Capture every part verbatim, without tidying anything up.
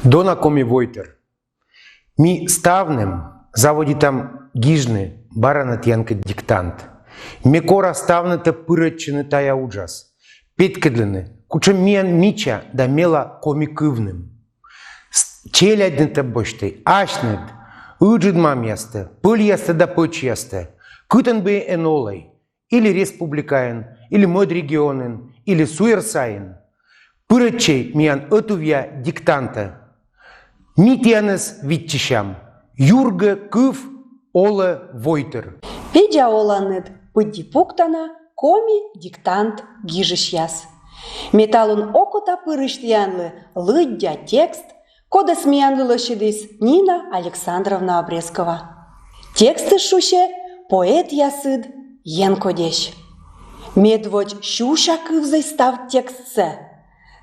Дона коми войтыр. Ми ставным заводитам гижны бара на тіянкӧд диктант. Ме кора ставнытӧ пырӧдчыны тайӧ уджас, петкӧдлыны, кутшӧм миян мича да мела коми кывным. С-, челядьнытӧ босьті, асьныд, ыджыд мамъястӧ, пӧльястӧ да пӧчьястӧ, кытӧн бы эн олӧй, или республикаын, или мӧд регионын, или суйӧр сайын. Пырӧдчӧй миян ӧтувъя диктантӧ. Ми тіянӧс виччысям. Юргӧ кыв олӧ войтыр. Педя оланныд, пыдди пуктана коми диктант гижысьяс. Ме талун окота пырысь тіянлы лыддя текст, кодӧс миянлы лӧсьӧдіс Нина Александровна Обрезкова. Текстыс шусьӧ «Поэтъясыд енкодьӧсь». Медводз сюся кывзӧй став текстсӧ.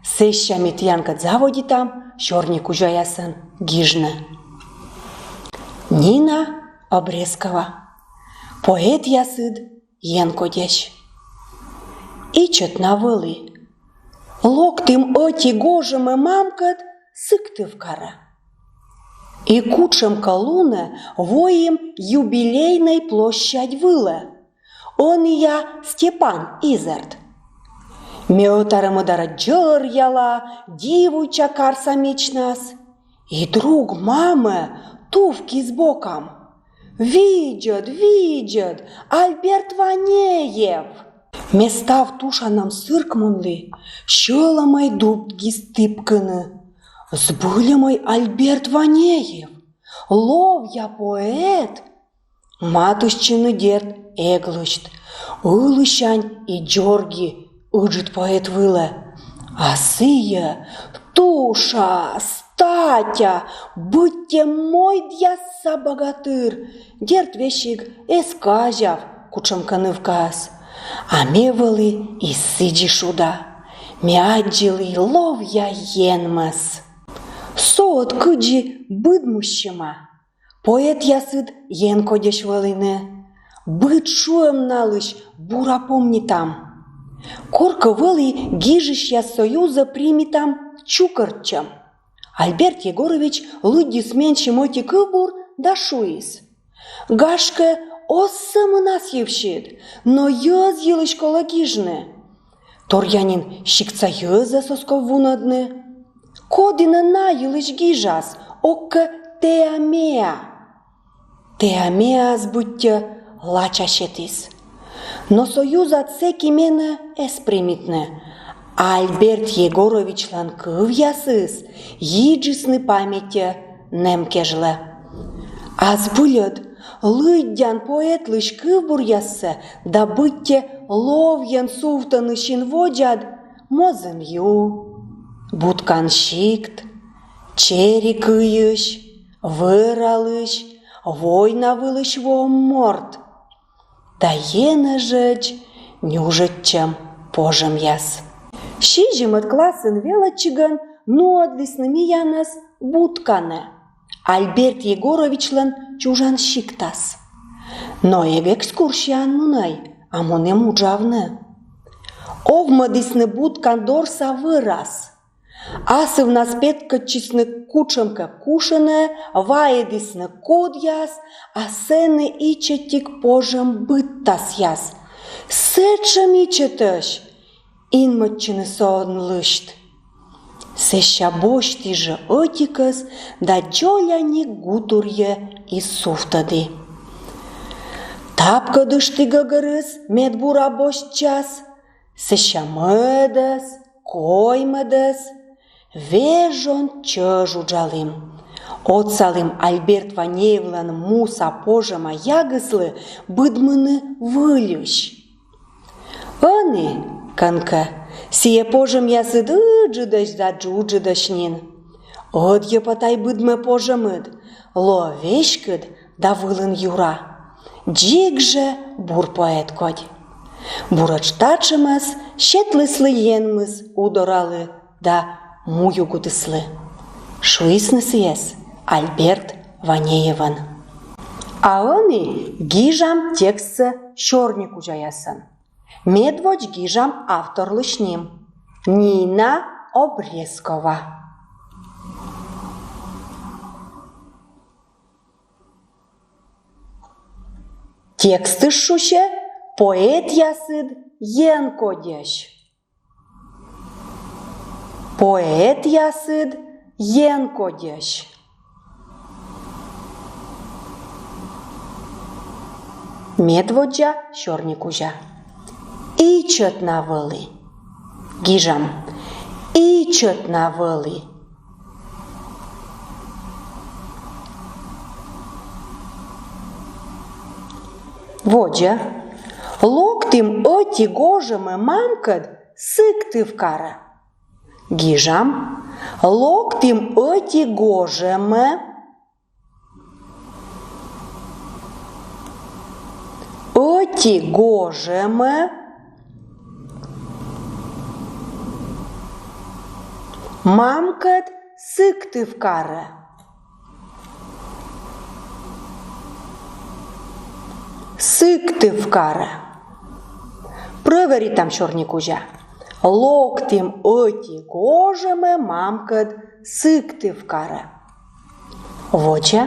Сэсся ми тіянкӧд заводитам сёрникузяясӧн гижны. Нина Обрезкова. «Поэтъясыд енкодьӧсь». Ичӧт на вӧлі. Локтім ӧти гожӧмӧ мамкӧд Сыктывкарӧ. И кутшӧмкӧ лунӧ воим Юбилейнӧй площадь вылӧ. Ӧнія Степан изэрд. Ме ӧтарӧ-мӧдарӧ дзӧръяла, дивуйтча карса мичнас. И друг мамӧ тувкис бокам. Видзӧд, видзӧд, Альберт Ванеев! Ме став тушанам сыркмунлі, сьӧлӧмӧй дубгис тіпкыны. Збыльӧмӧй Альберт Ванеев, ловъя поэт! Матыстчыны, дерт, эг лысьт. Ылысянь и дзорги ыджыд поэт вылӧ. А сійӧ туша, статя, быттьӧ мойдъясса богатыр. Дерт, весиг эз казяв кутшӧмкӧ нывкаӧс. А ме вӧлі и сідзи шуда. Ме аддзылі ловъя Енмӧс. Со ӧд кыдзи быдмыссьӧма. Поэтъясыд енкодьӧсь вӧліны. Быд шуӧм налысь бура помнитам. Коркӧ вӧлі гижысьяс союзӧ примитам чукӧртчӧм. Альберт Егорович лыддис менсьым ӧти кывбур да шуис: «Гашкӧ, оз сӧмын ас йывсьыд, но йӧз йылысь колӧ гижны. Торъя нин сиктса йӧзӧс оз ков вунӧдны. Коді нӧ на йылысь гижас, ог кӧ теа-меа». Теа-меаыс быттьӧ лача сетіс. Но союзад сэки менӧ эз примитны. Альберт Егоровичлӧн кывъясыс йиджисны паметьӧ нэм кежлӧ. А збыльыд, лыддян поэтлысь кывбуръяссӧ да быттьӧ ловйӧн сувтӧны син водзад «Мозым ю», «Буткан сикт», «Чери кыйысь», «Вӧралысь», «Война вылысь воӧм морт» да енэжӧдз нюжӧдчӧм пожӧмъяс. Сизимӧд классын велӧдчигӧн нуӧдлісны миянӧс Бутканӧ, Альберт Егоровичлӧн чужан сиктас. Но эг экскурсияӧн мунӧй, а мунім уджавны. Овмӧдісны Буткан дорса вӧрас. Асывнас петкӧдчисны кутшӧмкӧ кушӧнӧ, вайӧдісны кудъяс, а сэні ичӧтик пожӧм быдтасъяс. Сэтшӧм ичӧтӧсь, инмӧдчыны со он лысьт. Сэсся босьті жӧ ӧтикӧс да дзоляник гутырйӧ и сувтӧді. Тапкӧдышті гӧгӧрыс, мед бура босьтчас, сэсся мӧдӧс, коймӧдӧс. Вежон чӧж уджалім. Отсалім Альберт Ванеевлӧн муса пожӧма ягыслы быдмыны выльысь. Ӧні, кӧнкӧ, сійӧ пожӧмъясыд ыджыдӧсь да джуджыдӧсь нин. Ӧдйӧ пӧ тай быдмӧ пожӧмыд, лоӧ веськыд да вылын юра. Дзик жӧ бур поэт кодь. Буретш татшӧмӧс сетліслы Енмыс Удоралы да Муюгыдыслы. Шуисны сійӧс Альберт Ванеевӧн. А ӧні гижам текстсӧ сёрникузяясӧн. Медводз гижам авторлысь ним. Нина Обрезкова. Текстыш шусе: поэтъясыд енкодьӧсь. Поэтъясыд енкодьӧсь. Медводдза сёрникузя. Ичӧт на вӧлі. Гижам. Ичӧт на вӧлі. Водзӧ. Локтім ӧти гожӧмӧ мамкӧд Сыктывкарӧ. Гижам. Локтім ӧти гожӧмӧ. Ӧти гожӧмӧ мамкӧд Сыктывкарӧ. Сыктывкарӧ. Прӧверитам сёрникузя. Локтім ӧти гожӧмӧ мамкӧд Сыктывкарӧ. Водзӧ.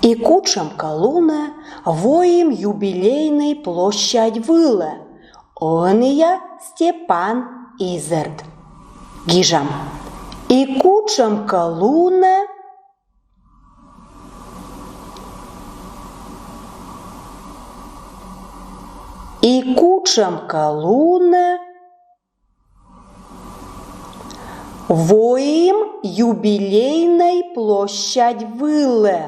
И кутшӧмкӧ лунӧ воим Юбилейнӧй площадь вылӧ ӧнія Степан изэрд. Гижам. И кутшӧмкӧ лунӧ И кутшӧмкӧ лунӧ воим Юбилейнӧй площадь вылӧ.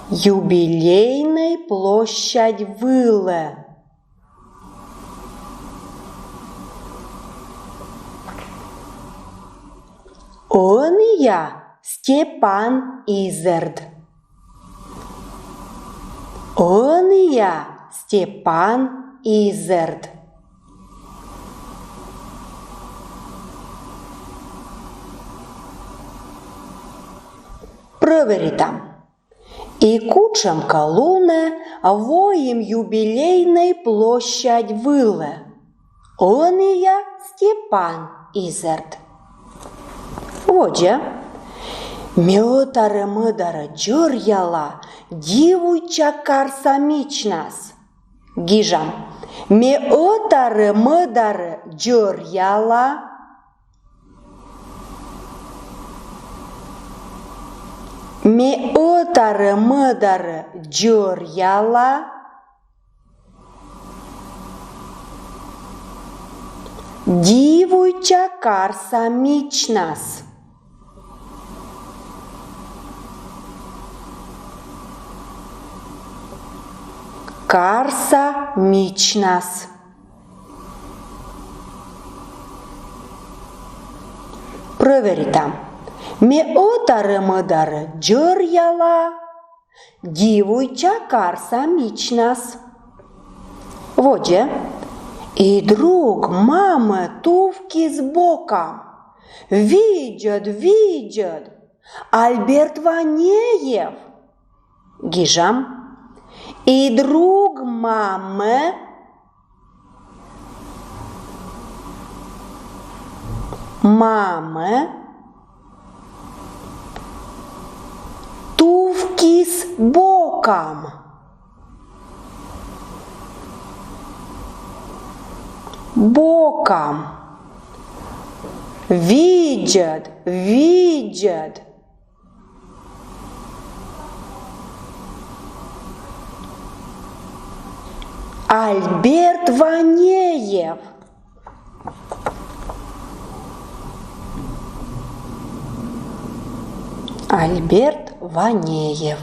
Юбилейнӧй площадь вылӧ. Ӧнія Степан изэрд. Ӧнія Степан изэрд. Прӧверитам. И кутшӧмкӧ лунӧ воим Юбилейнӧй площадь вылӧ ӧнія Степан изэрд. Водзӧ. Ме ӧтарӧ-мӧдарӧ дзӧръяла, дивуйтча карса мичнас. Гижам. Ме ӧтарӧ-мӧдарӧ дзӧръяла. Ме ӧтарӧ-мӧдарӧ дзӧръяла. Дивуйтча карса мичнас. Карса мичнас. Прӧверитам. Ме ӧтарӧ-мӧдарӧ дзӧръяла, дивуйтча карса мичнас. Водзӧ. И друг мамӧ тувкис бокам. Видзӧд, видзӧд, Альберт Ванеев. Гижам. И друг мамӧ, мамӧ тувкис бокам. Бокам. Видзӧд, видзӧд. Альберт Ванеев. Альберт Ванеев.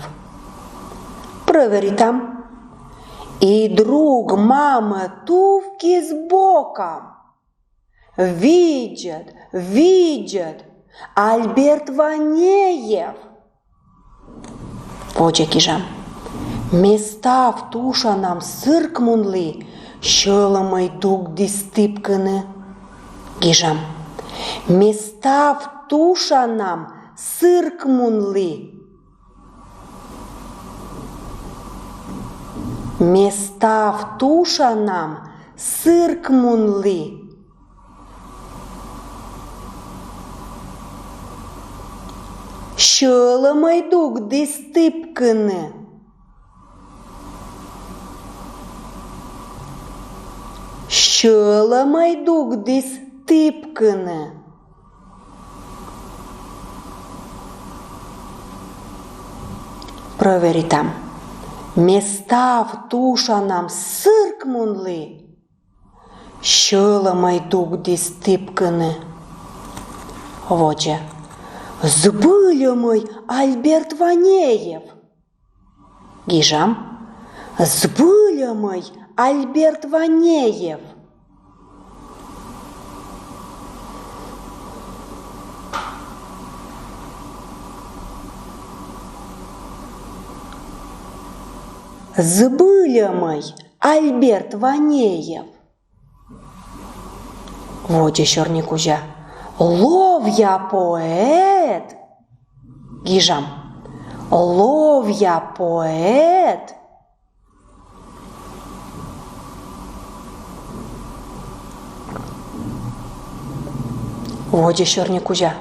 Прӧверитам. И друг мамӧ тувкис бокам. Видзӧд, видзӧд, Альберт Ванеев. Водзӧ гижам. Ме став тушанам сыркмунлі, сьӧлӧмӧй дугдіс тіпкыны. Гижам. Ме став тушанам сыркмунлі. Ме став тушанам сыркмунлі. Сьӧлӧмӧй дугдіс тіпкыны. Сьӧлӧмӧй дугдіс тіпкыны. Проверитам. Ме став тушанам сыркмунлі. Сьӧлӧмӧй дугдіс тіпкыны. Водзӧ. Збыльӧмӧй Альберт Ванеев. Гижам. Збыльӧмӧй Альберт Ванеев. Збыльӧмӧй Альберт Ванеев. Водзӧ сёрникузя. Ловъя поэт. Гижам. Ловъя поэт. Водзӧ сёрникузя.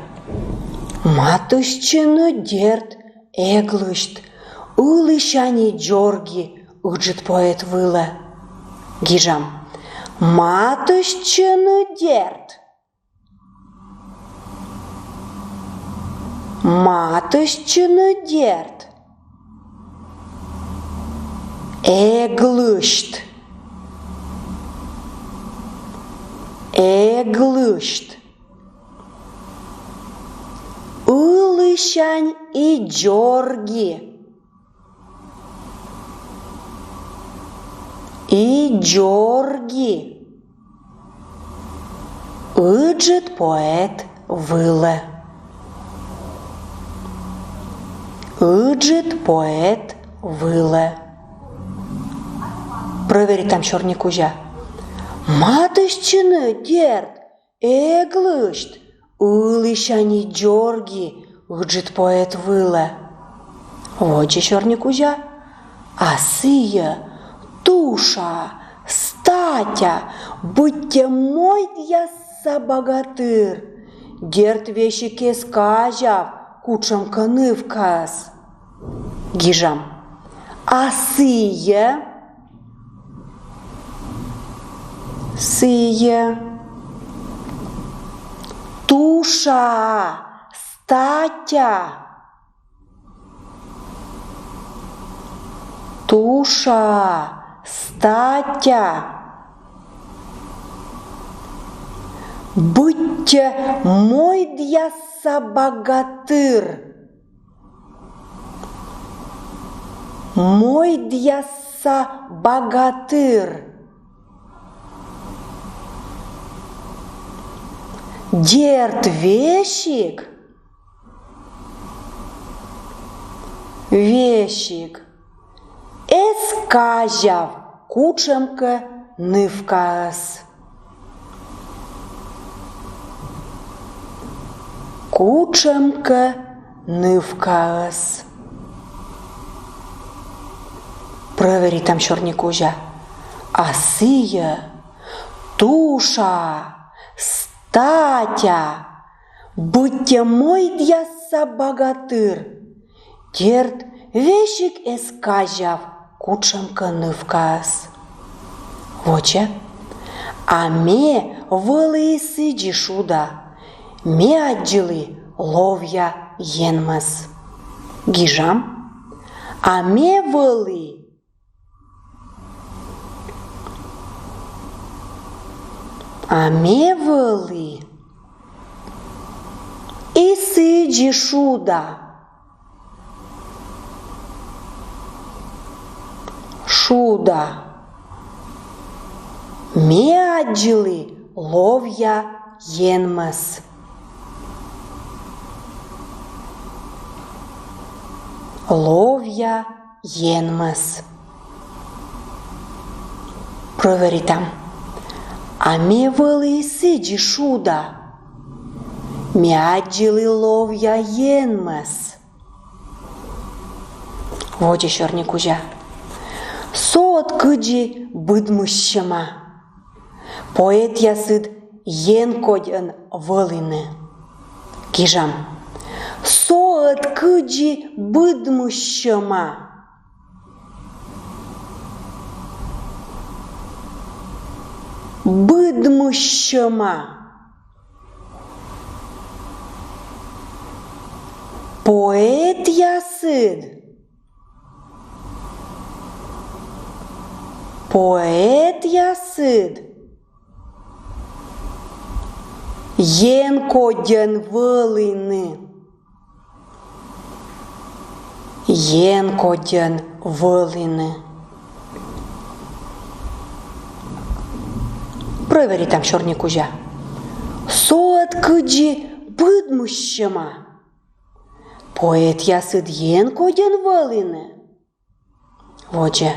Матыстчыны, дерт, эг лысьт, ылысянь и дзорги ыджыд поэт вылӧ. Гижам. Матыстчыны, дерт. Матыстчыны, дерт. Эг лысьт. Эг лысьт. Ылысянь и дзорги. И дзорги. Ыджыд поэт вылӧ. Ыджыд поэт вылӧ. Проверитам сёрникузя. Матыстчыны, дерт, эг лысьт, ылысянь и дзорги ыджыд поэт вылӧ. Водзӧ сёрникузя. А сійӧ тушаа, статя, быттьӧ мойдъясса багатыр. Дерт, весиг эз казяв кутшӧмкӧ нывкаӧс. Гижам. А сійӧ. Сійӧ. Тушаа, статя. Тушаа, статя. Быттьӧ мойдъясса багатыр. Мойдъясса багатыр. Дерт, весиг. Весиг. Эз казяв кутшӧмкӧ нывкаӧс. Кутшӧмкӧ нывкаӧс. Проверитам сёрникузя. А сійӧ тушаа, статя, быттьӧ мойдъясса багатыр. Дерт, весиг эз казяв кутшӧмкӧ нывкаӧс. Водзӧ. А ме вӧлі сідзи шуда. Ме аддзылі ловъя Енмӧс. Гижам. А ме вӧлі. А ме вӧлі. И сідзи шуда. Шуда. Ме аддзылі ловъя Енмӧс. Ловъя Енмӧс. Проверитам. А ме вӧлі сідзи шуда. Ме аддзылі ловъя Енмӧс. Водзӧ сёрникузя. Со ӧд кыдзи быдмыссьӧма. Поэтъясыд Енкодьӧн вӧліны. Гижам. Со Кыдзи быдмыссьӧма. Быдмыссьӧма. Поэтъясыд. Поэтъясыд. Енкодьӧн вӧліны. Енкодьӧн вӧліны. Проверитам сёрни кузя. Со ӧд кыдзи быдмыссьӧма. Поэтъясыд енкодьӧн вӧліны. Водзӧ.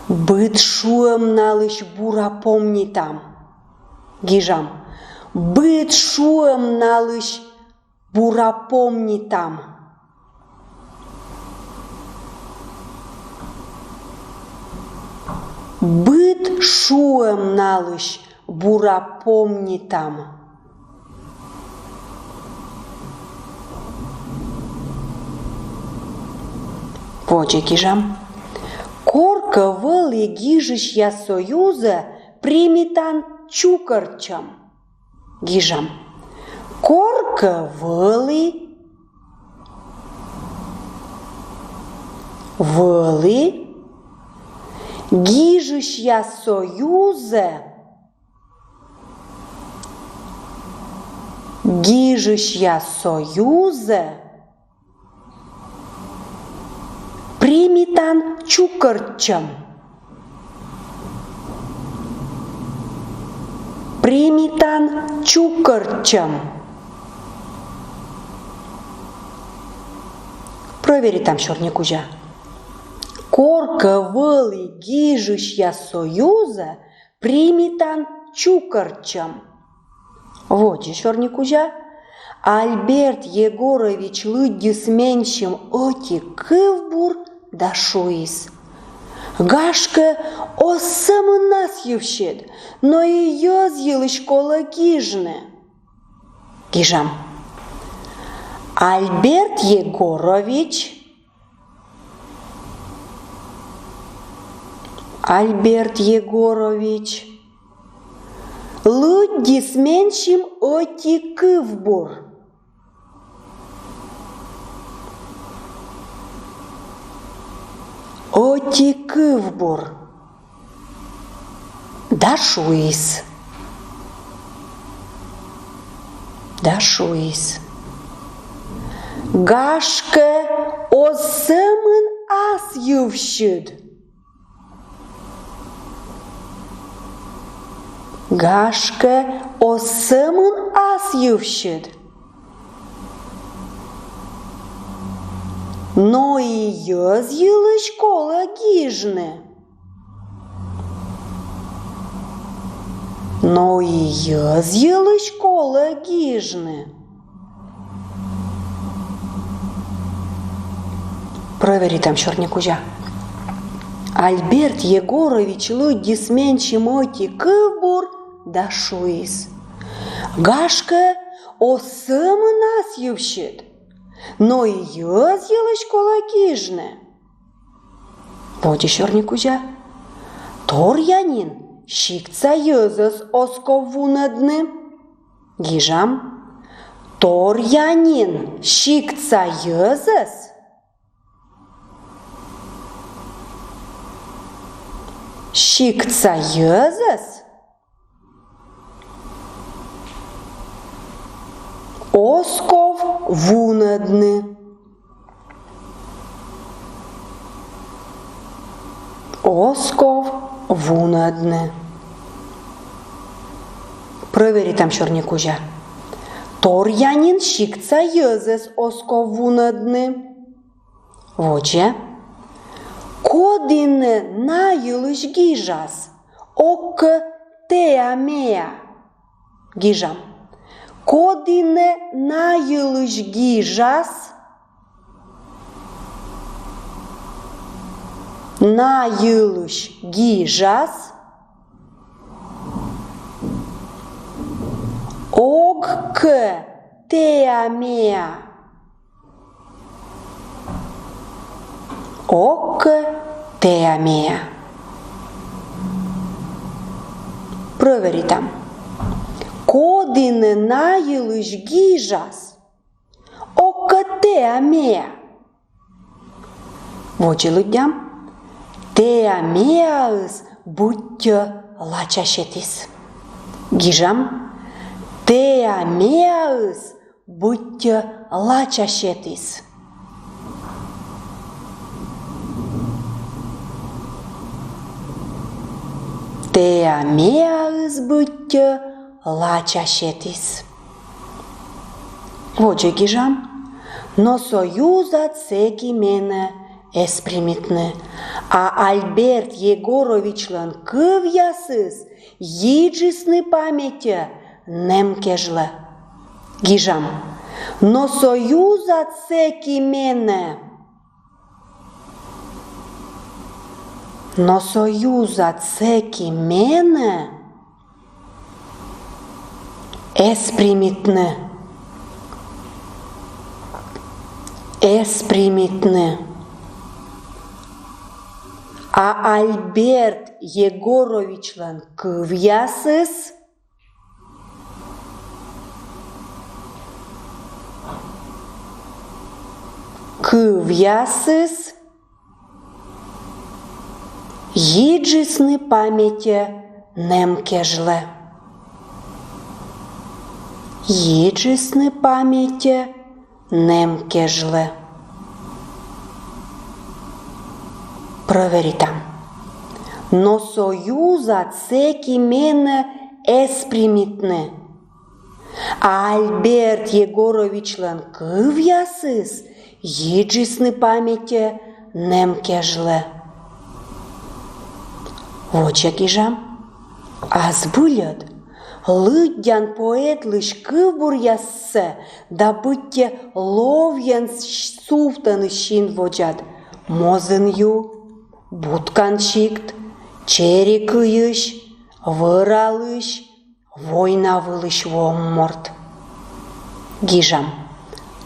Быд шуӧм налысь бура помнитам. Гижам. Быд шуӧм налысь бура помнитам. Быд шуӧм налысь бура помнитам. Водзӧ гижам. Коркӧ вӧлі гижысьяс союзӧ примитан чукӧртчӧм. Гижам. Коркӧ вӧлі. Вӧлі. Гижысьяс союзӧ. Гижысьяс союзӧ. Примитан чукӧртчӧм. Примитан чукӧртчӧм. Проверитам сёрни кузя. Коркӧ вӧлі гижысьяс союзӧ примитан чукӧртчӧм. Водзӧ сёрни кузя. Альберт Егорович лыддис менсьым ӧти кывбур да шуис: «Гашкӧ, оз сӧмын ас йывсьыд, но и йӧз йылысь колӧ гижны». Гижам. Альберт Егорович Альберт Егорович лыддис менсьым ӧти кывбур. Ӧти кывбур. Да шуис. Да шуис: «Гашкӧ, оз сӧмын ас йывсьыд». Гашкӧ, оз сӧмын ас йывсьыд. Но и йӧз йылысь колӧ гижны. Но и йӧз йылысь колӧ гижны. Проверитам сёрни кузя. Альберт Егорович лыддис менсьым ӧти кывбур да шуис: «Гашкӧ, оз сӧмын ас йывсьыд, но и йӧз йылысь колӧ гижны». Водзӧ сёрни кузя. Торъя нин сиктса йӧзӧс оз ков вунӧдны. Гижам. Торъя нин сиктса йӧзӧс. Сиктса йӧзӧс оз ков вунӧдны. Оз ков вунӧдны. Проверитам сёрни кузя. Торъя нин сиктса йӧзӧс оз ков вунӧдны. Водзӧ. Коді нӧ на йылысь гижас, ог кӧ теа-меа? Гижам. Коді нӧ на йылысь гижас? На йылысь гижас. Ог кӧ теа-меа. Ог кӧ теа-меа. Прӧверитам. Коді нӧ на йылысь гижас? Ог кӧ теа-меа. Водзӧ лыддям. Теа-меаыс быттьӧ лача сетіс. Гижам. Теа-меаыс быттьӧ лача сетіс. Теа-меаыс быттьӧ лача сетіс. Водзӧ гижам. Но союзад сэки менӧ эз примитны, а Альберт Егоровичлӧн кывъясыс йиджисны паметьӧ нэм кежлӧ. Гижам. Но союзад сэки менӧ. Но союзад сэки менӧ эз примитны. Эз примитны. А Альберт Егоровичлӧн кывъясыс, кывъясыс йиджисны паметьӧ нэм кежлӧ. Йиджисны паметьӧ нэм кежлӧ. Прӧверитам. Но союзад сэки менӧ эз примитны, а Альберт Егоровичлӧн кывъясыс йиджисны паметьӧ нэм кежлӧ. Водзӧ гижам. А збыль ӧд, лыддян поэтлысь кывбуръяссӧ да быттьӧ ловйӧн сувтӧны син водзад: Мозын ю, Буткан сикт, Чери кыйысь, Вӧралысь, Война вылысь воӧм морт. Гижам.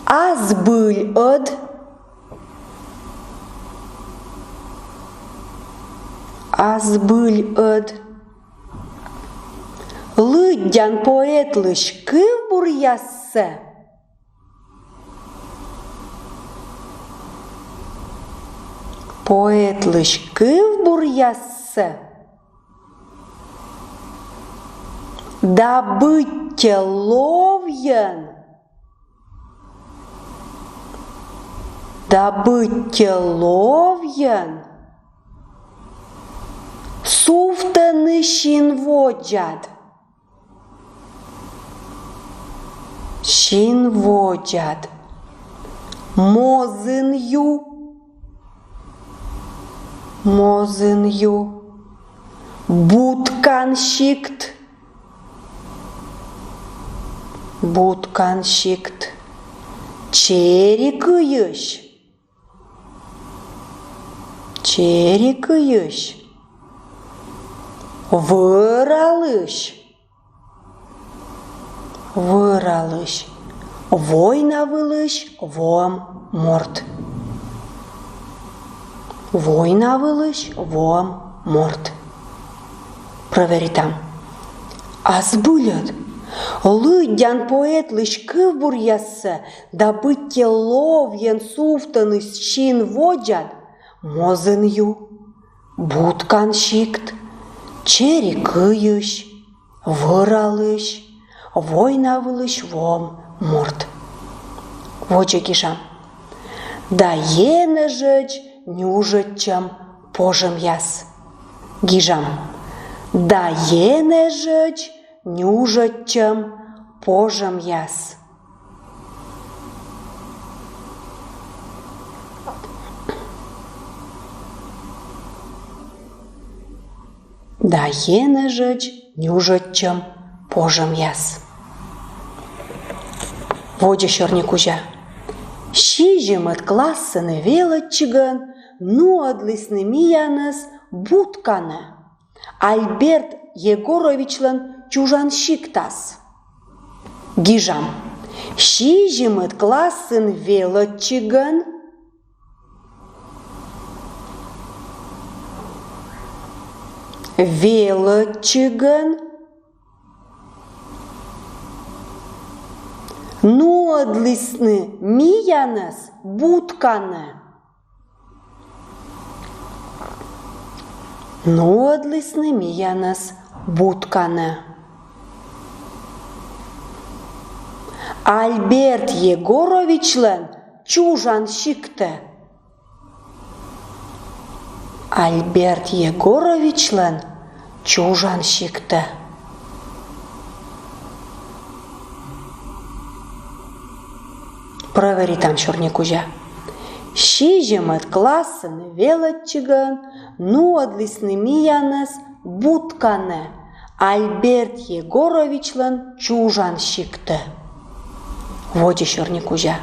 А збыль ӧд. А збыль ӧд, лыддян поэтлысь кывбуръяссӧ, поэтлысь кывбуръяссӧ да быттьӧ ловйӧн, да быттьӧ ловйӧн сувтӧны син водзад. Син водзад. Мозын ю. Мозын ю. Буткан сикт. Буткан сикт. Чери кыйысь. Чери кыйысь. Вӧралысь. Вӧралысь. Война вылысь воӧм морт. Война вылысь воӧм морт. Прӧверитам. А збыль ӧд, лыддян поэтлысь кывбуръяссӧ да быттьӧ ловйӧн сувтӧны син водзад Мозын ю, Буткан сикт, Чери кыйысь, Вӧралысь, Война вылысь воӧм морт. Водзӧ гижам. Да енэжӧдз нюжӧдчӧм пожӧмъяс. Гижам. Да енэжӧдз нюжӧдчӧм пожӧмъяс. Да енэжӧдз нюжӧдчӧм пожӧмъяс. Водзӧ сёрни кузя. Сизимӧд классын велӧдчигӧн нуӧдлісны миянӧс Бутканӧ, Альберт Егоровичлӧн чужан сиктас. Гижам. Сизимӧд классын велӧдчигӧн Велӧдчигӧн нуӧдлісны миянӧс будканӧ. Нуӧдлісны миянӧс будканӧ. Альберт Егоровичлӧн чужан сиктӧ. Альберт Егоровичлӧн чужан сиктӧ. Прӧверитам сёрникузя. Сизимӧд классын велӧдчигӧн нуӧдлісны миянӧс будканӧ Альберт Егоровичлӧн чужан сиктӧ. Водзӧ сёрникузя.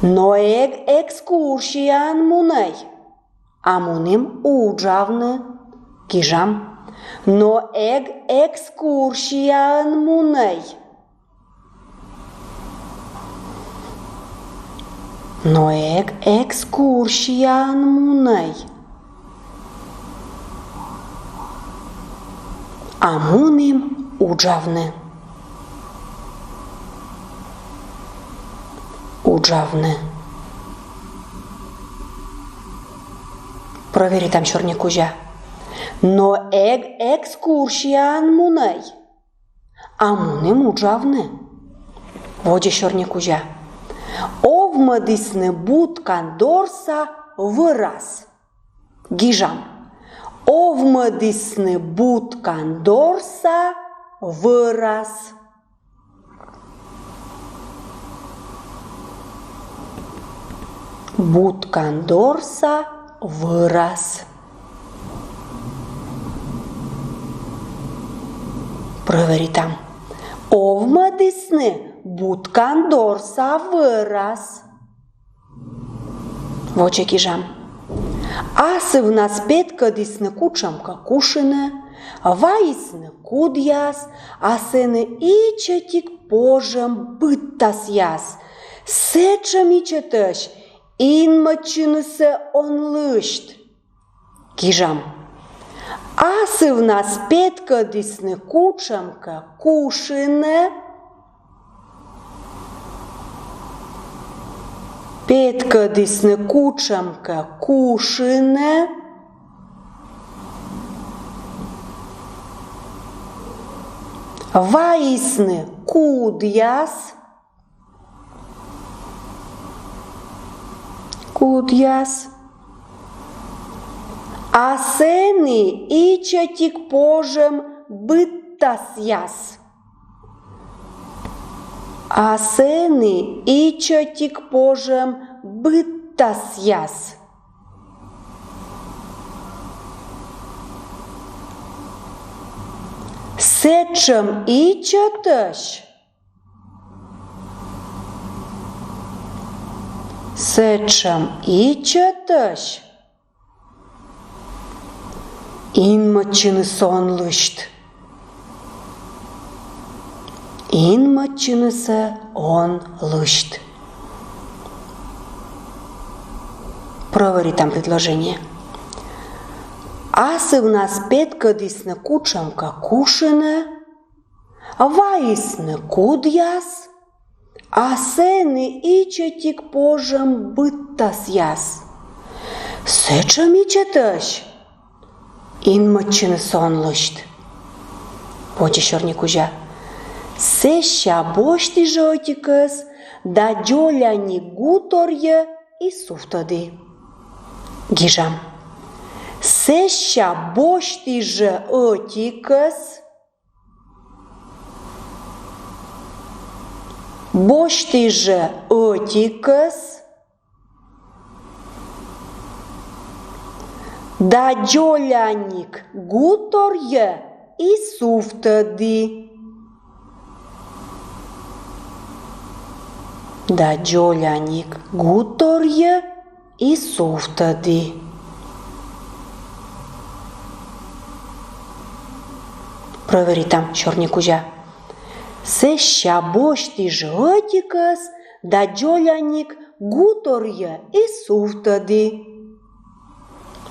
Но эг экскурсияӧн мунӧй, а мунім уджавны. Гижам. Но эг экскурсияӧн мунӧй. Но эг экскурсияӧн мунӧй, а мунім уджавны. Уджавны. Прӧверитам сёрникузя. Но эг экскурсияӧн мунӧй, а мунім уджавны. Водзӧ сёрникузя. Овмӧдісны будкан дорса вӧрас. Гижам. Овмӧдісны будкан дорса вӧрас. Будкан дорса вӧрас. Прӧверитам. Овмӧдісны будкан дорса вӧрас. Водзӧ гижам. Асывнас петкӧдісны кутшӧмкӧ кушынӧ, вайисны кудъяс, а сэні ичӧтик пожӧм быдтасъяс. Сэтшӧм ичӧтӧсь инмӧдчынысӧ он лысьт. Гижам. Асывнас петкӧдісны кутшӧмкӧ кушынӧ. Петкӧдісны кутшӧмкӧ кушынӧ. Вайисны кудъяс. Кудъяс. А сэні ичӧтик пожӧм быдтасъяс. А сэні ичӧтик пожӧм быдтасъяс. Сэтшӧм ичӧтӧсь. Сэтшӧм ичӧтӧсь инмӧдчынысӧ он лысьт. Инмӧдчынысӧ он лысьт. Прӧверитам предложение. Асывнас петкӧдісны кутшӧмкӧ кушынӧ, вайисны кудъяс, а сэні ичӧтик пожӧм быдтасъяс. Сэтшӧм ичӧтӧсь инмӧдчынысӧ он лысьт. Водзӧ сёрникузя. Сэсся босьті жӧ ӧтикӧс да дзоляник гуторйӧ и сувтӧді. Гижам. Сэсся босьті жӧ ӧтикӧс. Босьті жӧ ӧтикӧс да дзоляник гуторйӧ и сувтӧді. Да дзоляник гуторйӧ и сувтӧді. Прӧверитам сёрникузя. Сэсся босьті жӧ ӧтикӧс да дзоляник гуторйӧ и сувтӧді.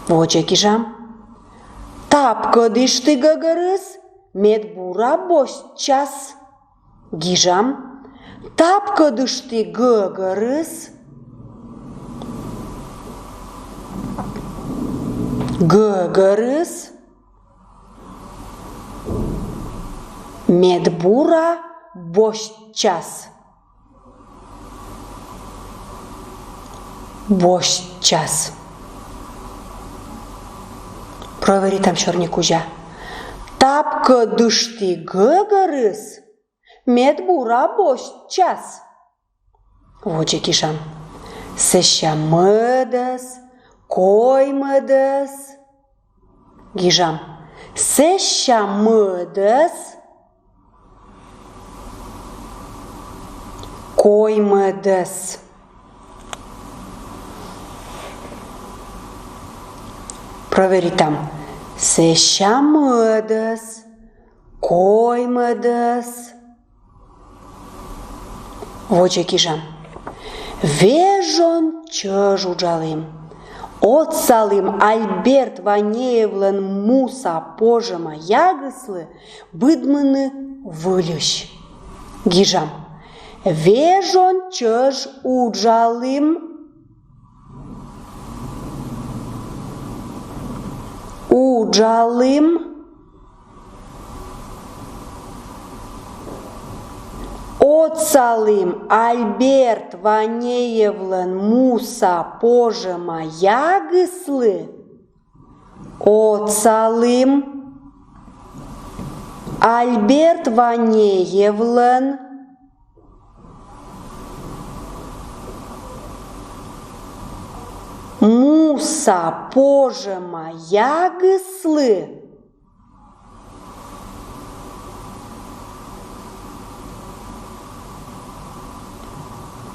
Водзӧ гижам. Тапкӧдышті гӧгӧрыс, мед бура босьтчас. Гижам. Тапкӧдышті гӧгӧрыс. Гӧгӧрыс. Мед бура босьтчас. Босьтчас. Проверитам сёрникузя. Тапкӧдышті гӧгӧрыс, мед бура босьтчас. Водзӧ гижам. Сэсся мӧдӧс, коймӧдӧс. Гижам. Сэсся мӧдӧс, коймӧдӧс. Проверитам. Сэсся мӧдӧс, коймӧдӧс. Водзӧ гижам. Вежон чӧж уджалім. Отсалім Альберт Ванеевлӧн муса пожӧма ягыслы быдмыны выльысь. Гижам. Вежон чӧж уджалім. Уджалім. Отсалім Альберт Ванеевлӧн муса пожӧма ягыслы. Отсалім Альберт Ванеевлӧн муса пожӧма ягыслы.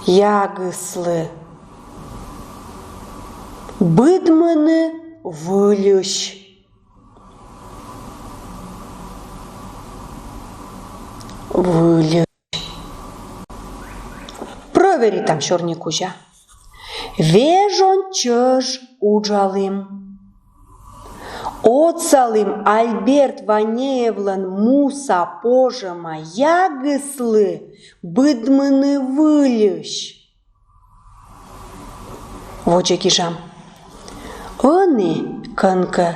Ягыслы. Быдмыны выльысь. Выльысь. Проверитам сёрникузя. Вежон чӧж уджалім. Отсалім Альберт Ванеевлӧн муса пожӧма ягыслы быдмыны выльысь. Водзӧ гижам. Ӧні, кӧнкӧ,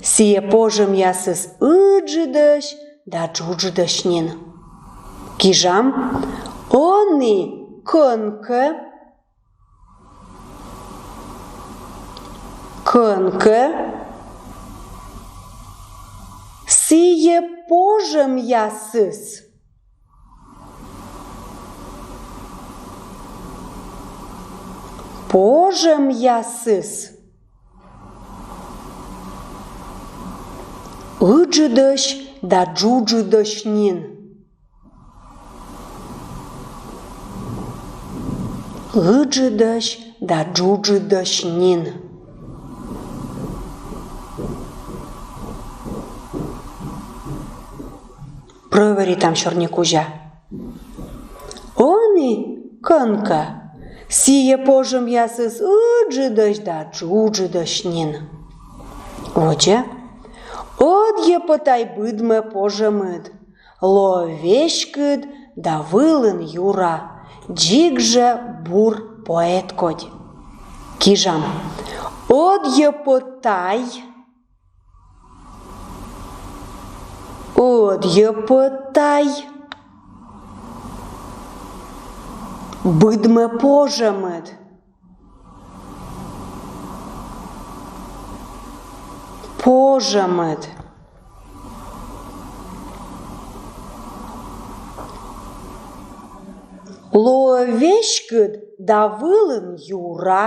сійӧ пожӧмъясыс ыджыдӧсь да джуджыдӧсь нин. Гижам. Ӧні, кӧнкӧ, кӧнкӧ, сійӧ пожӧмъясыс. Пожӧмъясыс. Ыджыдӧсь да джуджыдӧсь нин. Ыджыдӧсь да джуджыдӧсь нин. Проверитам сёрникузя. Ӧні, кӧнкӧ, сійӧ пожӧмъясыс ыджыдӧсь да джуджыдӧсь нин. Водзӧ. Ӧдйӧ пӧ тай быдмӧ пожӧмыд. Лоӧ веськыд да вылын юра, дзик жӧ бур поэт кодь. Гижам. Ӧдйӧ пӧ тай. Ӧдйӧ пӧ тай. Быдмӧ пожӧмыд. Пожӧмыд. Лоӧ веськыд да вылын юра.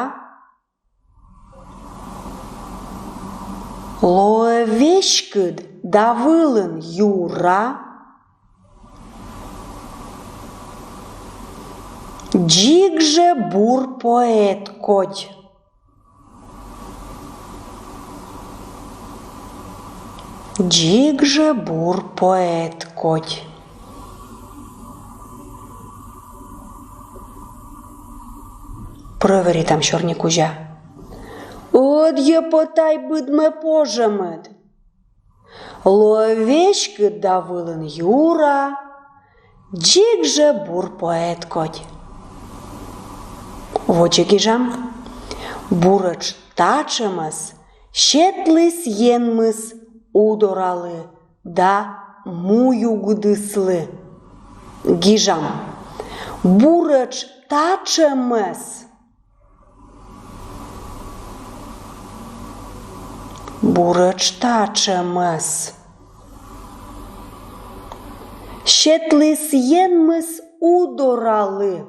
Лоӧ веськыд да вылын юра. Дзик жӧ бур поэт кодь. Дзик жӧ бур поэт кодь. Проверитам сёрникузя. Ӧдйӧ пӧ тай быдмӧ пожӧмыд. Лоӧ веськыд да вылын юра, дзик жӧ бур поэт кодь. Водзӧ гижам. Буретш татшӧмӧс сетліс Енмыс Удоралы да муюгдыслы. Гижам. Буретш татшӧмӧс. Буретш татшӧмӧс сетліс Енмыс Удоралы.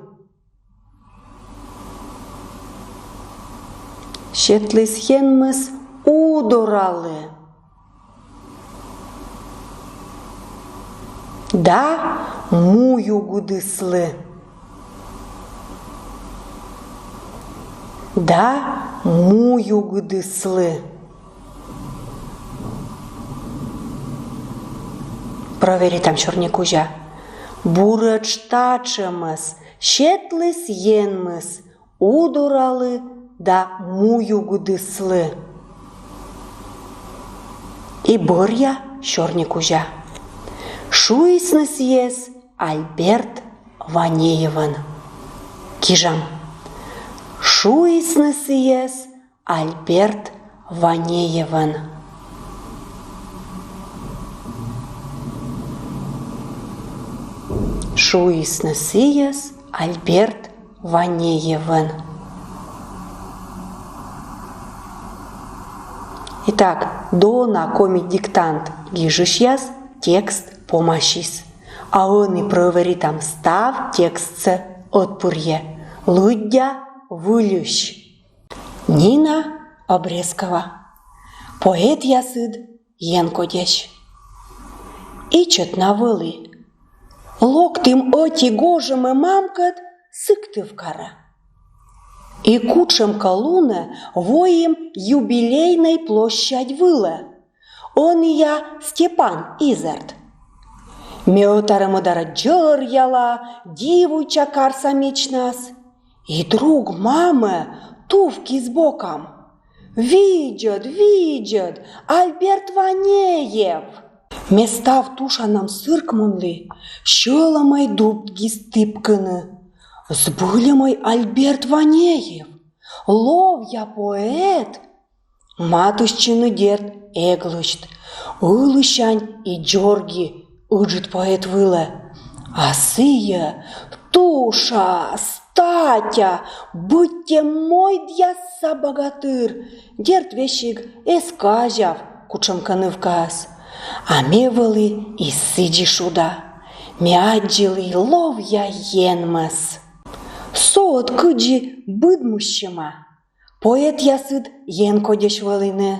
Сетліс Енмыс Удоралы да муюгдыслы. Да муюгдыслы. Проверитам сёрникузя. Буретш татшӧмӧс сетліс Енмыс Удоралы да муюгдыслы. И бӧръя сёрникузя. Шуисны сійӧс Альберт Ванеевӧн. Гижам. Шуисны сійӧс Альберт Ванеевӧн. Шуисны сійӧс Альберт Ванеевӧн. Итак, дона коми диктант гижысьяс текст помасис. А ӧні проверитам став текстсӧ ӧтпырйӧ. Лыддя выльысь. Нина Обрезкова. Поэтъясыд енкодьӧсь. Ичӧт на вӧлі. Локтім ӧти гожӧмӧ мамкӧд Сыктывкарӧ. И кутшӧмкӧ лунӧ воим Юбилейнӧй площадь вылӧ. Ӧнія Степан изэрд. Ме ӧтарӧ-мӧдарӧ дзӧръяла, дивуйтча карса мичнас. И друг мамӧ тувкис бокам. Видзӧд, видзӧд, Альберт Ванеев! Ме став тушанам сыркмунлі, сьӧлӧмӧй дубгис тіпкыны. Збыльӧмӧй Альберт Ванеев, ловъя поэт! Матыстчыны, дерт, эг лысьт. Ылысянь и дзорги ыджыд поэт вылӧ. А сійӧ туша, статя, быттьӧ мойдъяса богатыр, дерт, весиг эз казяв кутшӧмкӧ нывкаӧс. А ме вӧлі и сідзи шуда. Ме аддзылі ловъя Енмӧс. Со ӧд кыдзи быдмыссьӧма. Поэтъясыд енкодьӧсь вӧліны.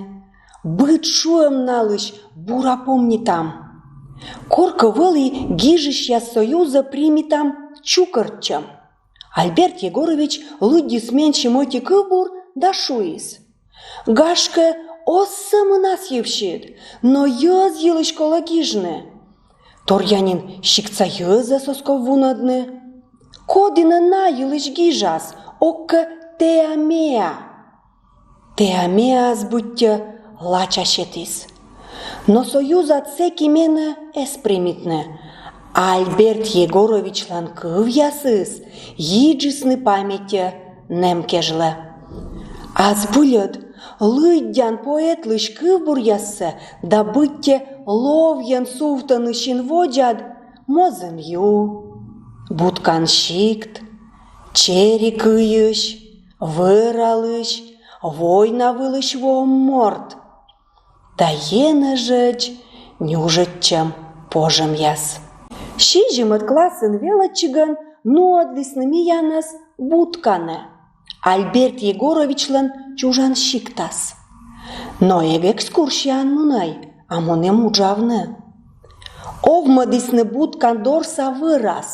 Быд шуӧм налысь бура помнитам. Коркӧ вӧлі гижысьяс союзӧ примитам чукӧртчӧм. Альберт Егорович лыддис менсьым ӧти кывбур да шуис: «Гашкӧ, оз сӧмын ас йывсьыд, но йӧз йылысь колӧ гижны. Торъя нин сиктса йӧзӧс оз ков вунӧдны. Коді нӧ на йылысь гижас, ог кӧ теа-меа?» Теа-меаыс быттьӧ лача сетіс. Но союзад сэки менӧ эз примитны. Альберт Егоровичлӧн кывъясыс йиджисны паметьӧ нэм кежлӧ. А збыльӧд, лыддян поэтлысь кывбуръяссӧ да быттьӧ ловйӧн сувтӧны син водзад Мозым ю, Буткан сикт, Чери кыйысь, Вӧралысь, Война вылысь воӧм морт да енэжӧдз нюжӧдчӧм пожӧмъяс. Сизимӧд классын велӧдчигӧн нуӧдлісны миянӧс Бутканӧ, Альберт Егоровичлӧн чужан сиктас. Но эг экскурсияӧн мунӧй, а мунӧм уджавны. Овмӧдісны Буткан дорса вӧрас.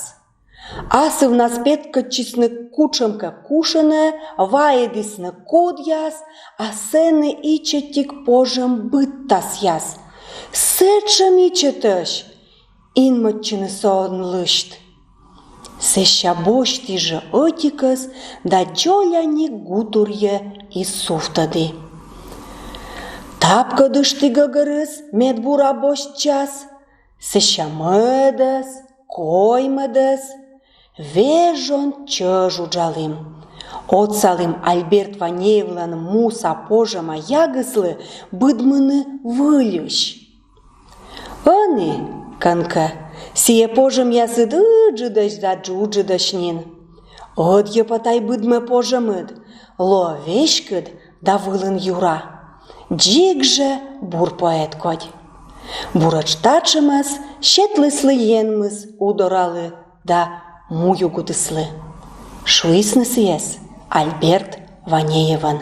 Асывнас петкӧдчисны кутшӧмкӧ кушӧнӧ, вайӧдісны кодъяс, а сэні ичӧтик пожӧм быдтасъяс. Сэтшӧм ичӧтӧсь, инмӧдчыны со ӧні лысьт. Сэсся босьті жӧ ӧтикӧс да дзоляник гутырйӧ и сувтӧді. Тапкӧдышті гӧгӧрыс, мед бура босьтчас. Сэсся мӧдӧс, коймӧдӧс. Вежон чӧж уджалім. Отсалім Альберт Ванеевлӧн муса пожӧма ягыслы быдмыны выльысь. Ӧні, кӧнкӧ, сійӧ пожӧмъясыд ыджыдӧсь да джуджыдӧсь нин. Ӧдйӧ пӧ тай быдмӧ пожӧмыд, лоӧ веськыд да вылын юра. Дзик жӧ бур поэт кодь. Буретш татшӧмӧс сетлісны Енмыс Удоралы да Муюгыдыслы. Шуисны сійӧс Альберт Ванеевӧн.